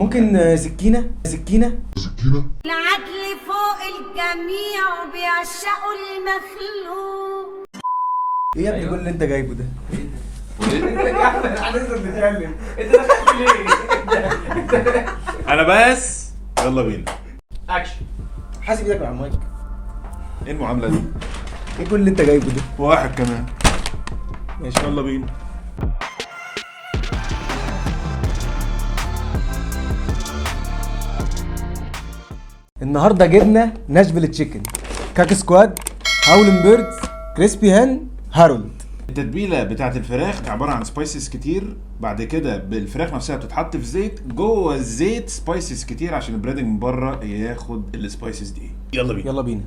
ممكن سكينة سكينة. العدل فوق الجميع وبيعشقوا المخلوق. ايه يا ابني كل اللي انت جايبه ده؟ احنا لسه بنتكلم، انت دخلت ليه؟ انا بس يلا بينا. اكشن. حاسب ايدك مع المايك. ايه المعاملة دي؟ ايه كل اللي انت جايبه ده؟ واحد كمان. ماشي. يلا بينا. النهارده جبنا Nashville Chicken، كاك Squad، Howlin' Birds، Crispy Hen، هارولد. التتبيله بتاعت الفراخ عبارة عن spices كتير، بعد كده بالفراخ نفسها بتتحط في زيت، جوه الزيت spices كتير عشان ال breading من بره ياخد ال spices دي. يلا بينا. يلا بينا.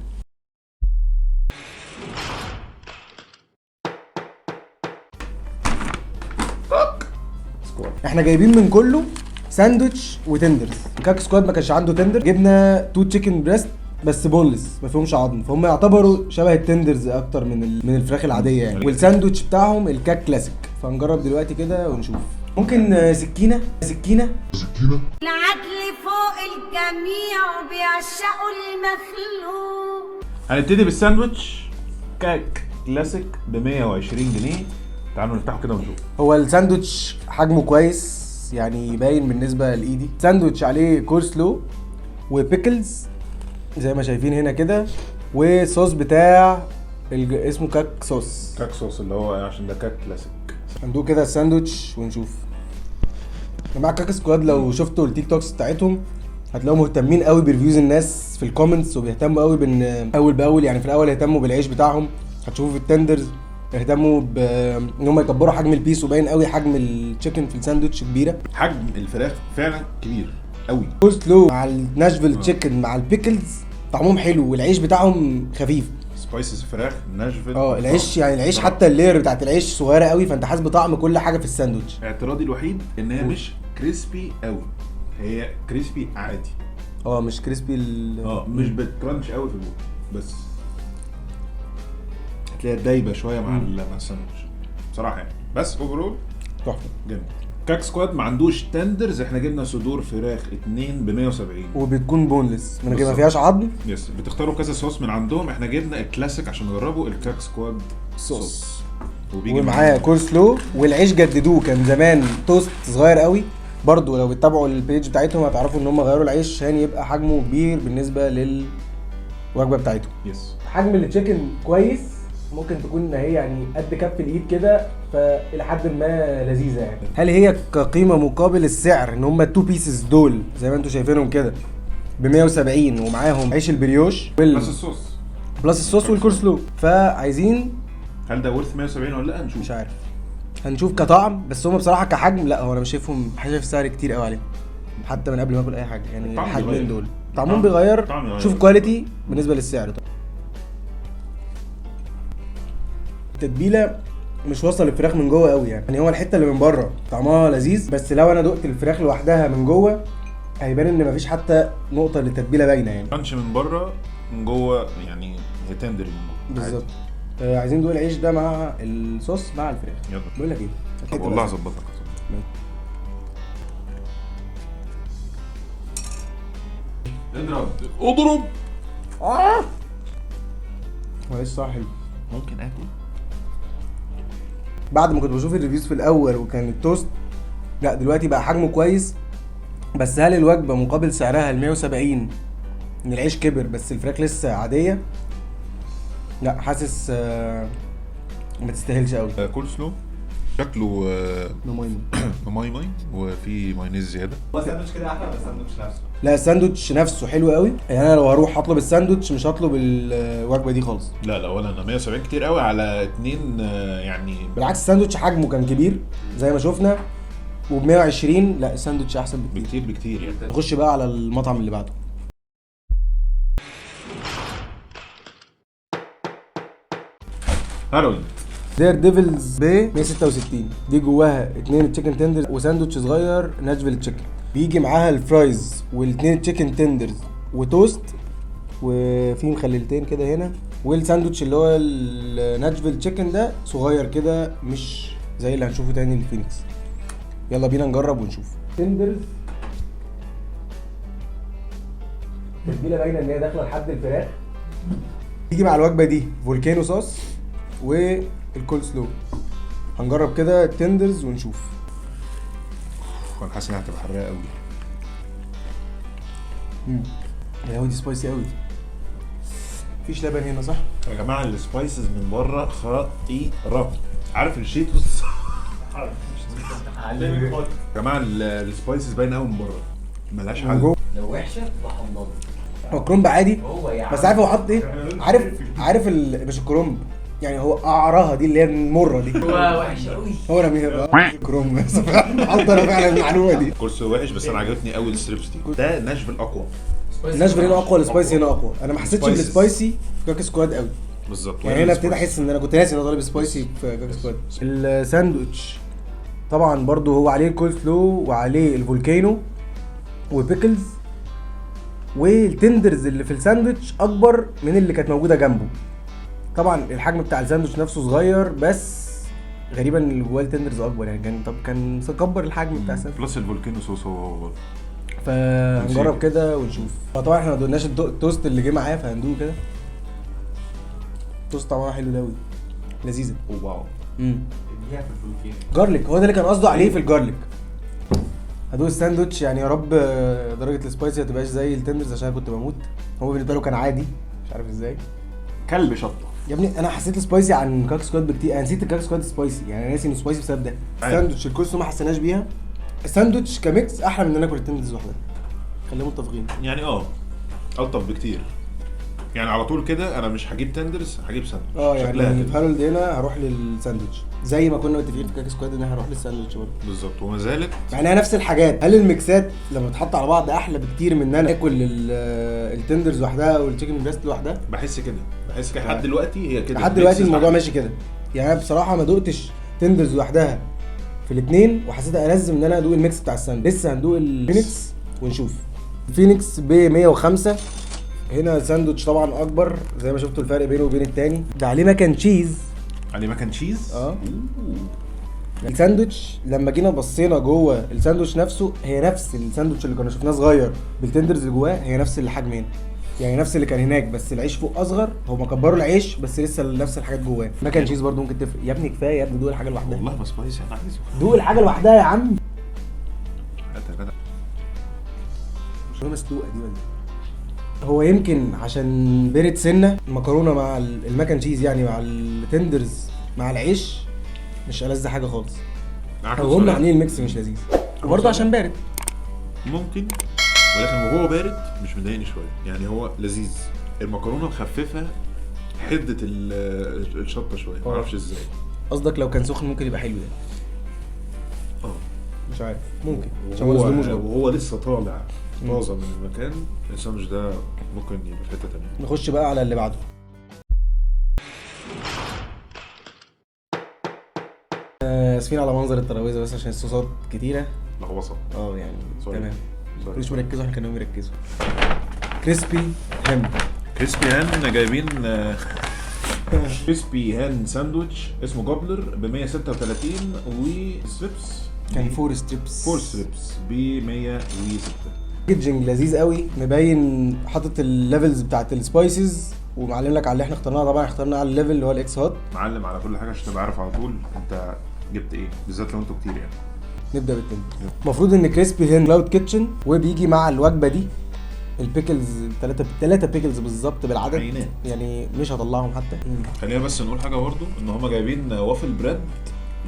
احنا جايبين من كله ساندوتش و tenders. كاك Squad ما كانش عنده tender، جبنا two chicken breast بس boneless ما فيهمش عظم، فهم يعتبروا شبه ال tenders اكتر من الفراخ العادية يعني. والساندوتش بتاعهم الكاك كلاسيك، فهنجرب دلوقتي كده ونشوف. ممكن سكينة سكينة. العدل فوق الجميع وبيعشقوا المخلوق. هنبتدي بالساندوتش كاك كلاسيك ب 120 جنيه. تعالوا نفتحه كده ونشوف. هو الساندوتش حجمه كويس يعني، باين بالنسبة لايدي. ساندوتش عليه coleslaw و pickles زي ما شايفين هنا كده، وصوص بتاع اسمه كاك صوص. كاك صوص اللي هو عشان ده كاك كلاسيك. هندوق كده الساندوتش ونشوف. جماعة كاك Squad لو شفتوا ال TikToks بتاعتهم هتلاقوهم مهتمين قوي ب reviews الناس في ال comments، وبيهتموا قوي بان اول باول، يعني في الاول يهتموا بالعيش بتاعهم، هتشوفوا في ال tenders اهتموا بان هم يكبروا حجم ال piece، وباين قوي حجم ال chicken في الساندوتش كبيره. حجم الفراخ فعلا كبير قوي. كول مع ال Nashville chicken مع ال pickles طعمهم حلو، والعيش بتاعهم خفيف. spices فراخ Nashville. العيش يعني العيش حتى ال layer بتاعت العيش صغيرة قوي، فانت حاسس بطعم كل حاجة في الساندوتش. اعتراضي الوحيد ان هي مش crispy قوي، هي crispy عادي. مش crispy مش بت crunch قوي في البوق، بس هتلاقيها دايبه شوية مع الساندوتش بصراحة يعني، بس overall تحفة. جامد. كاك Squad ما عندوش tenders، احنا جبنا صدور فراخ 2 ب 170. وبتكون boneless من غير ما بالظبط. فيهاش عظم. yes، بتختاروا كذا صوص من عندهم، احنا جبنا الكلاسيك عشان نجربه، الكاك Squad صوص. وبيجي ومعاه كول سلو، والعيش جددوه، كان زمان توست صغير قوي. برضو لو بتتابعوا ال page بتاعتهم هتعرفوا ان هم غيروا العيش عشان يبقى حجمه كبير بالنسبة للوجبه بتاعتهم. yes. حجم ال chicken كويس، ممكن تكون هي يعني قد كف الايد كده، فالى حد ما لذيذة يعني. هل هي كقيمه مقابل السعر ان هم ال two pieces دول زي ما انتم شايفينهم كده ب 170 ومعاهم عيش البريوش plus الصوص، plus الصوص والكول سلو، فعايزين هل ده worth 170 ولا لا؟ نشوف. مش عارف، هنشوف كطعم، بس هم بصراحة كحجم لا، هو انا مش شايفهم، شايف سعر كتير قوي عليهم حتى من قبل ما اكل اي حاجة يعني. الطعم الحجمين بيغير. دول طعمهم بيغير. الطعم بيغير. شوف quality بالنسبة للسعر. التتبيله مش واصله للفراخ من جوه قوي يعني هو الحتة اللي من بره طعمها لذيذ، بس لو انا دقت الفراخ لوحدها من جوه هيبان ان مفيش حتى نقطة للتتبيله باينة يعني. crunch من بره، من جوه يعني هي tender من جوه. بالظبط. عايزين ندوق العيش ده مع الصوص مع الفراخ. يلا. بقول لك ايه؟ طب والله هظبطك. اضرب اضرب. معلش صح حلو. ممكن اكل. بعد ما كنت بشوف ال reviews في الاول وكان التوست، لا دلوقتي بقى حجمه كويس، بس هل الوجبة مقابل سعرها ال 170 ان العيش كبر بس الفراخ لسه عادية؟ لا حاسس ما تستاهلش قوي. كول سلو شكله ماي ماي ماي، وفي مايونيز زيادة. هو ساندوتش كده احلى، بس الساندوتش نفسه لا الساندوتش نفسه حلو قوي يعني، انا لو هروح اطلب الساندوتش مش هطلب الوجبة دي خالص. لا لا ولا انا، 170 كتير قوي على اتنين يعني. بالعكس الساندوتش حجمه كان كبير زي ما شفنا، وب 120 لا الساندوتش احسن بكتير. بكتير بكتير يعني. نخش بقى على المطعم اللي بعده. هارولد. Daredevils ب 166، دي جواها اتنين chicken tenders وساندوتش صغير Nashville chicken، بيجي معاها ال fries والاتنين chicken tenders وتوست، وفي مخللتين كده هنا، والساندوتش اللي هو ال Nashville chicken ده صغير كده مش زي اللي هنشوفه تاني الفينيكس. يلا بينا نجرب ونشوف. tenders التتبيله باينة ان هي داخله لحد الفراخ. تيجي مع الوجبة دي volcano sauce وال coleslaw. هنجرب كده ال tenders ونشوف. انا حاسس انها هتبقى حراقه قوي. يا دي spicy قوي. مفيش لبن هنا صح؟ يا جماعة ال spices من بره خطيرة. عارف ال Cheetos؟ يا جماعة ال spices باينة قوي من بره، ملهاش حل. لو وحشة بحمضها. هو كرومب عادي هو يعني بس عارف هو حاطط ايه؟ عارف مش الكرومب يعني، هو قعرها دي اللي هي المرة دي. هو وحش قوي. هو رميها كرومب بس حط انا فعلا المعلومة دي. كورس وحش بس انا عجبتني قوي ال strips دي. ده Nashville اقوى. Nashville هنا اقوى، ال spicy هنا اقوى. انا ما حسيتش بال spicy في كاك سكواد قوي. بالظبط. يعني هنا ابتديت احس ان انا كنت ناسي ان انا طالب spicy في كاك سكواد. الساندوتش طبعا برضو هو عليه الكول سلو وعليه ال volcano و pickles، وال tenders اللي في الساندوتش اكبر من اللي كانت موجودة جنبه. طبعا الحجم بتاع الساندوتش نفسه صغير، بس غريبا اللي جواه ال tenders اكبر يعني. كان طب كان كبر الحجم بتاع الساندوتش. plus ال volcano sauce هو فهنجرب كده ونشوف. طبعا احنا ما دوقناش التوست اللي جه معاه، فهندوقه كده. التوست طعمها حلو قوي، لذيذة. wow. اديها في ال volcano. garlic هو ده اللي كان قصده عليه في ال garlic. هدوق الساندوتش يعني، يا رب درجه ال spicy ما تبقاش زي ال tenders عشان كنت بموت. هو بالنسبة له كان عادي، مش عارف ازاي. كلب شطه يا ابني. انا حسيت spicy عن كاك سكواد بكتير. انا نسيت الكاك سكواد spicy يعني، انا ناسي انه spicy بسبب ده. الساندوتش الكولسلو ما حسيناش بيها. الساندوتش ك mix احلى من ان انا اكل ال tenders لوحدها، خلينا متفقين يعني. الطف بكتير يعني. على طول كده انا مش هجيب tenders، هجيب ساندوتش. يعني في هارولد هنا هروح للساندوتش زي ما كنا متفقين في كاك سكواد ان احنا هنروح للساندوتش برضه. بالظبط، وما زالت مع انها نفس الحاجات. هل ال mixات لما بتتحط على بعض احلى بكتير من ان انا اكل ال tenders لوحدها وال chicken breast لوحدها؟ بحس كده، بحس كده لحد دلوقتي هي كده. لحد دلوقتي الموضوع ماشي كده يعني. انا بصراحة ما دقتش tenders لوحدها في الاثنين، وحسيت ألذ ان انا ادوق ال mix بتاع الساندوتش. لسه هندوق الفينيكس ونشوف. الفينيكس ب 105. هنا ساندوتش طبعا اكبر زي ما شفتوا الفرق بينه وبين التاني. ده عليه mac and cheese. عليه mac and cheese. الساندوتش لما جينا بصينا جوه الساندوتش نفسه، هي نفس الساندوتش اللي كنا شفناه صغير بال tenders اللي جواه، هي نفس الحجم هنا يعني، نفس اللي كان هناك بس العيش فوق اصغر. هما كبروا العيش بس لسه نفس الحاجات جواه. mac and cheese برضه ممكن تفرق يا ابني. كفاية يا ابني، دوق الحاجة لوحدها. والله ما spicy انا عايزه. دوق الحاجة لوحدها يا عم. مش مسلوقة دي ولا؟ هو يمكن عشان برد سنة المكرونه مع ال mac and cheese يعني، مع ال tenders مع العيش، مش ألذ حاجة خالص. او هم عاملين ال mix مش لذيذ، وبرضه عشان بارد ممكن، ولكن وهو بارد مش مضايقني شوية يعني، هو لذيذ. المكرونه مخففة حده الشطه شوية، ما اعرفش ازاي. قصدك لو كان سخن ممكن يبقى حلو يعني؟ مش عارف، ممكن عشان وهو لسه طالع طازة من المكان، الساندوتش ده ممكن يبقى في حتة ثانية. نخش بقى على اللي بعده. اسفين على منظر الترابيزة بس عشان الصوصات كتيرة. لغوصه. يعني تمام. مش مركزوا، احنا كنا مركزوا. Crispy Hen. Crispy Hen جايبين Crispy Hen sandwich اسمه gobbler ب 136 و strips. كان 4 strips. 4 strips ب 106. packaging لذيذ قوي، مبين حاطط ال levels بتاعت ال spices ومعلم لك على اللي احنا اخترناه. طبعا اخترنا على ال level اللي هو ال X hot. معلم على كل حاجة عشان تبقى عارف على طول انت جبت ايه، بالذات لو انتوا كتير يعني. نبدا بالتاني. المفروض ان Crispy Hen cloud kitchen، وبيجي مع الوجبة دي ال pickles 3 pickles بالظبط بالعدد عينات. يعني مش هطلعهم حتى. خلينا بس نقول حاجة برضو، ان هم جايبين waffle bread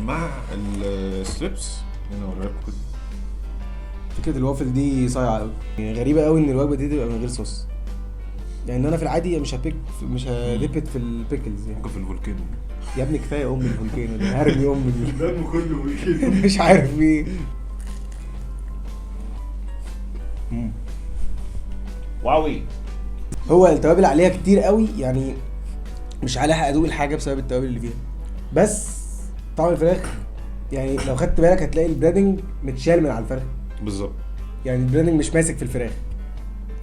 مع ال strips. هنا اوريها لكم كده. فكرة الوافل دي صايعه قوي يعني، غريبة قوي ان الوجبة دي تبقى من غير صوص يعني. انا في العادي مش ه pick، مش ه dip في ال pickles يعني. ممكن في ال volcano يا ابني، كفاية ام ال volcano ده، هرمي ام الدم كله volcano. مش عارف ايه. واوي. هو التوابل عليها كتير قوي يعني، مش هلاحق ادوق الحاجة بسبب التوابل اللي فيها. بس طعم الفراخ يعني لو خدت بالك هتلاقي ال breading متشال من على الفرخ. بالظبط يعني ال breading مش ماسك في الفراخ،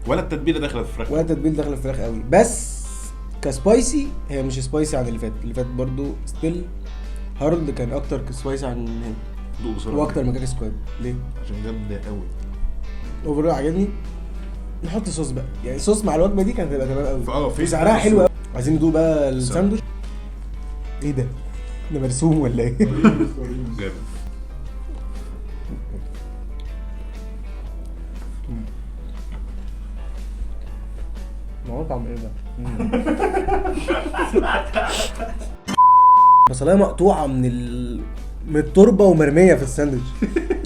ولا التتبيله داخله في الفراخ، ولا التتبيله داخله في الفراخ قوي. بس ك spicy هي مش spicy عن اللي فات. اللي فات برضو still هارولد كان اكتر spicy عن هنا. دوق بسرعة واكتر من كاك سكواد. ليه؟ عشان جامدة قوي. overall عجبني. نحط صوص بقى، يعني صوص مع الوجبة دي كانت هتبقى تمام قوي. في سعرها حلو قوي. عايزين ندوق بقى الساندوتش. ايه ده؟ ده مرسوم ولا ايه؟ جامد. ما هو طعم ايه ده؟ بصلايه مقطوعة من التربة ومرميه في الساندوتش.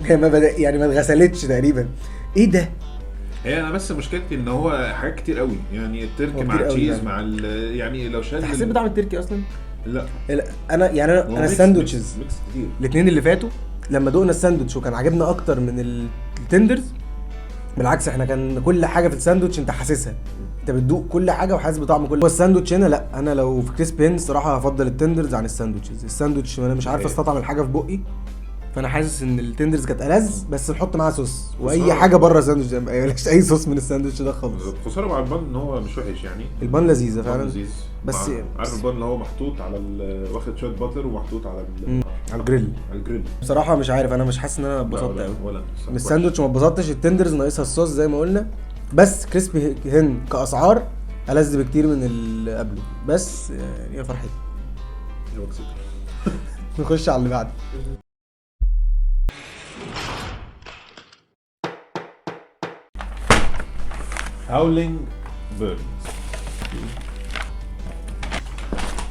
هي ما بدأ يعني ما اتغسلتش تقريبا. ايه ده؟ هي انا بس مشكلتي ان هو حاجات كتير قوي، يعني التركي مع ال cheese مع يعني لو شال حسيت بطعم التركي اصلا؟ لا انا يعني انا ال sandwiches mix كتير. الاثنين اللي فاتوا لما دقنا الساندوتش وكان عاجبنا اكتر من ال tenders، بالعكس احنا كان كل حاجة في الساندوتش انت حاسسها، انت بتدوق كل حاجة وحاسس بطعم كل. هو الساندوتش هنا لا، انا لو في Crispy Hen الصراحة هفضل ال tenders عن ال sandwiches. الساندوتش انا مش عارف استطعم الحاجة في بقي، فانا حاسس ان ال tenders كانت ألذ، بس نحط معاها صوص واي حاجة بره الساندوتش ده، ما بلاش اي صوص من الساندوتش ده خالص. خسارة مع ال bun ان هو مش وحش يعني، ال bun لذيذة فعلا لذيذ، بس عارف ال bun اللي هو محطوط على واخد شوية butter ومحطوط على على الجريل. على الجريل بصراحة مش عارف، انا مش حاسس ان انا اتبسطت قوي ولا من الساندوتش، ما اتبسطتش. ال tenders ناقصها الصوص زي ما قلنا، بس Crispy Hen كاسعار ألذ بكتير من اللي قبله، بس يا فرحتي. نخش على اللي بعده. Howling Birds.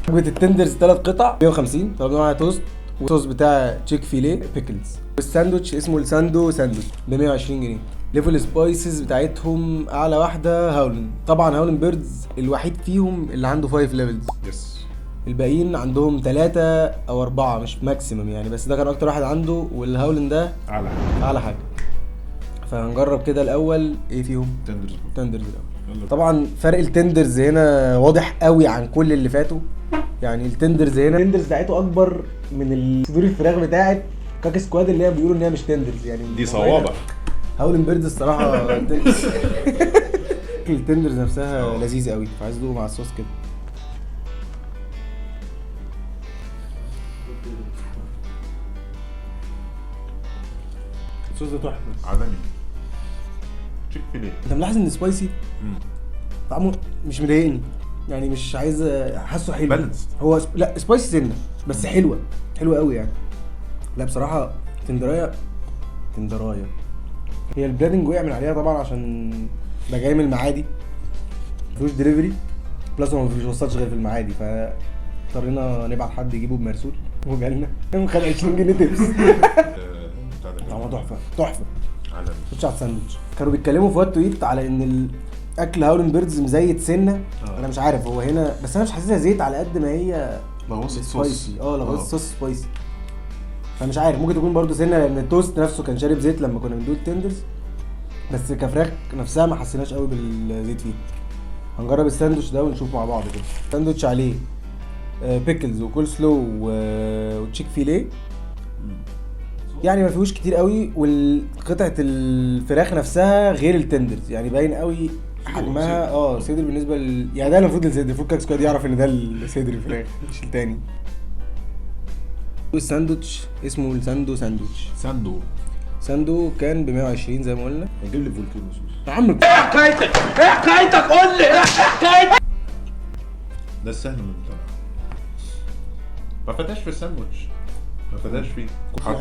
وجبة ال tenders 3 قطع 150، طلبنا معاها توست والصوص بتاع Chick-fil-A pickles، والساندوتش اسمه الساندو ساندوتش ب 120 جنيه. level spices بتاعتهم اعلى واحدة Howlin، طبعا Howlin' Birds الوحيد فيهم اللي عنده 5 levels. yes. الباقيين عندهم 3 او 4 مش maximum يعني، بس ده كان اكتر واحد عنده، وال Howlin ده اعلى حاجة. فهنجرب كده الاول ايه فيهم؟ tenders. tenders الاول. طبعا فرق ال tenders هنا واضح قوي عن كل اللي فاتوا، يعني ال tenders هنا ال tenders بتاعته اكبر من صدور الفراخ بتاعت Cluck Squad اللي هي بيقولوا ان هي مش tenders يعني، دي صوابع. Howlin' Birds الصراحة ال tenders نفسها لذيذة قوي، فعايز ادوقه مع الصوص كده. الصوص ده تحفة عالمي. Chick-fil-A. انت ملاحظ ان spicy؟ طعمه مش مضايقني يعني، مش عايز احسه حلو. balanced. هو لا spicy سنة بس حلوة، حلوة قوي يعني. لا بصراحة تندرايه تندرايه هي ال breading وقع من عليها طبعا عشان ده جاي من المعادي، مفيهوش delivery plus هو مفيش وصلش غير في المعادي، فاضطرينا نبعت حد يجيبه بمرسول وجالنا خد 20 جنيه tips. طعمه تحفة تحفة. عالمي. خش على الساندوتش. كانوا بيتكلموا في What to Eat على ان الاكل Howlin' Birds مزيت سنة. انا مش عارف هو هنا، بس انا مش حاسسها زيت على قد ما هي لغوصه صوص. spicy. لغوصه صوص spicy، فمش عارف ممكن تكون برضو سنة، لان التوست نفسه كان شارب زيت لما كنا بندوق ال tenders، بس كفراخ نفسها ما حسيناش قوي بالزيت فيه. هنجرب الساندوتش ده ونشوف مع بعض كده. الساندوتش عليه pickles و coleslaw و Chick-fil-A، يعني ما فيهوش كتير قوي، وقطعه الفراخ نفسها غير ال tenders يعني باين قوي حجمها. صدر بالنسبة يعني ده المفروض الصدر، المفروض Cluck Squad يعرف ان ده الصدر الفراخ مش التاني. الساندوتش اسمه الساندو ساندوتش. ساندو ساندو كان ب 120 زي ما قلنا. هجيب لي volcano sauce. يا عم ايه حكايتك؟ ايه حكايتك؟ قول لي ايه حكايتك؟ ده السهل من بتاع. ما فتاش في الساندوتش، ما فتاش فيه. حط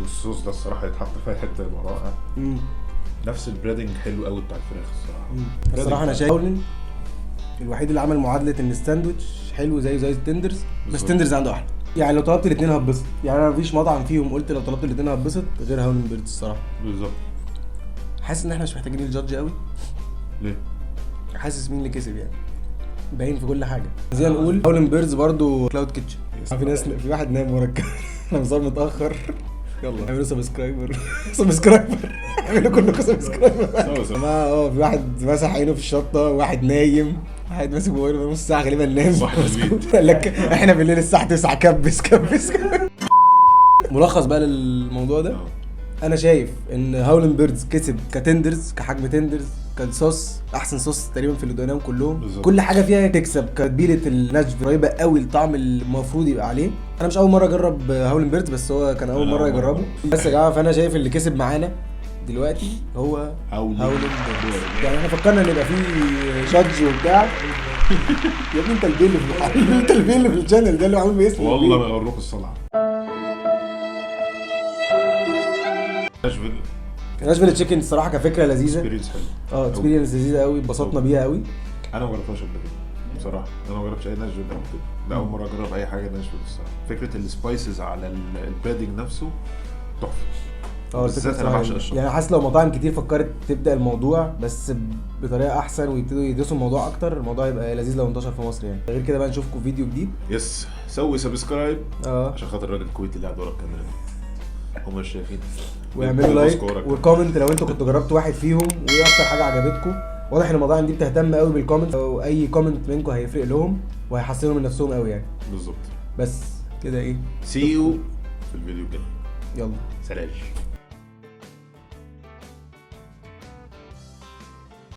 الصوص ده الصراحة يتحط في حتة يبقى رائع. نفس ال breading حلو قوي بتاع الفراخ الصراحة. الصراحة انا شايف Howlin' الوحيد اللي عمل معادلة ان الساندوتش حلو زيه زي ال tenders، بس ال tenders عنده احلى. يعني لو طلبت الاثنين هتبسط، يعني انا مفيش مطعم فيهم قلت لو طلبت الاثنين هتبسط غير Howlin' Birds الصراحة. بالظبط. حاسس ان احنا مش محتاجين ال judge قوي. ليه؟ حاسس مين اللي كسب يعني، باين في كل حاجة. زي نقول Howlin' Birds برضو cloud kitchen. في ناس، في واحد نام ورا الكاميرا، احنا بنصور متاخر. يلا اعملوا subscriber subscriber، اعملوا كلكم subscriber. ما في واحد مسح عينه في الشطه، واحد نايم، واحد ماسك موبايله نص ساعة غالبا نام. قال لك احنا بالليل الساعة 9 كبس كبس. ملخص بقى للموضوع ده، انا شايف ان Howlin' Birds كسب ك tenders، كحجم tenders، كصوص، احسن صوص تقريبا في اللي دوقناهم كلهم. بالزبط. كل حاجة فيها تكسب. كتبيله الناشف قريبه قوي لطعم المفروض يبقى عليه. انا مش اول مرة اجرب Howlin' Birds، بس هو كان اول مرة يجربه. بس يا جماعة فانا شايف اللي كسب معانا دلوقتي هو Howling Howling. يعني احنا فكرنا ان يبقى فيه judge وبتاع. يا ابني انت البي اللي في انت البي اللي في ال channel ده اللي عامل باسمه. والله ما يغروك الصلعه. ناشفيل. ناشفيل chicken الصراحة كفكرة لذيذه. experience حلو. اه، experience لذيذة قوي، اتبسطنا بيها قوي. انا ما جربتهاش قبل كده بصراحه، انا ما جربتش اي ناشفيل قبل كده، ده اول مرة اجرب اي حاجة ناشفيل الصراحه. فكرة ال spices على ال breading نفسه تحفه. اه، الفكرة بالذات انا الصراحة بعشق الشطه. يعني حاسس لو مطاعم كتير فكرت تبدا الموضوع بس بطريقة احسن ويبتدوا يدرسوا الموضوع اكتر، الموضوع يبقى لذيذ لو انتشر في مصر يعني. غير كده بقى نشوفكم في فيديو جديد. yes، سوي subscribe اه عشان خاطر الراجل الكويتي اللي قاعد ورا الكاميرا ده، هم مش شايفين. واعملوا like بيبصوا ورا الكاميرا. و comment لو انتوا كنتوا جربتوا واحد فيهم وايه اكتر حاجة عجبتكم. واضح ان المطاعم دي بتهتم قوي بال comment، واي comment منكم هيفرق لهم وهيحسنوا من نفسهم قوي يعني. بالظبط. بس كده ايه. see you في الفيديو الجاي. يلا. سلام.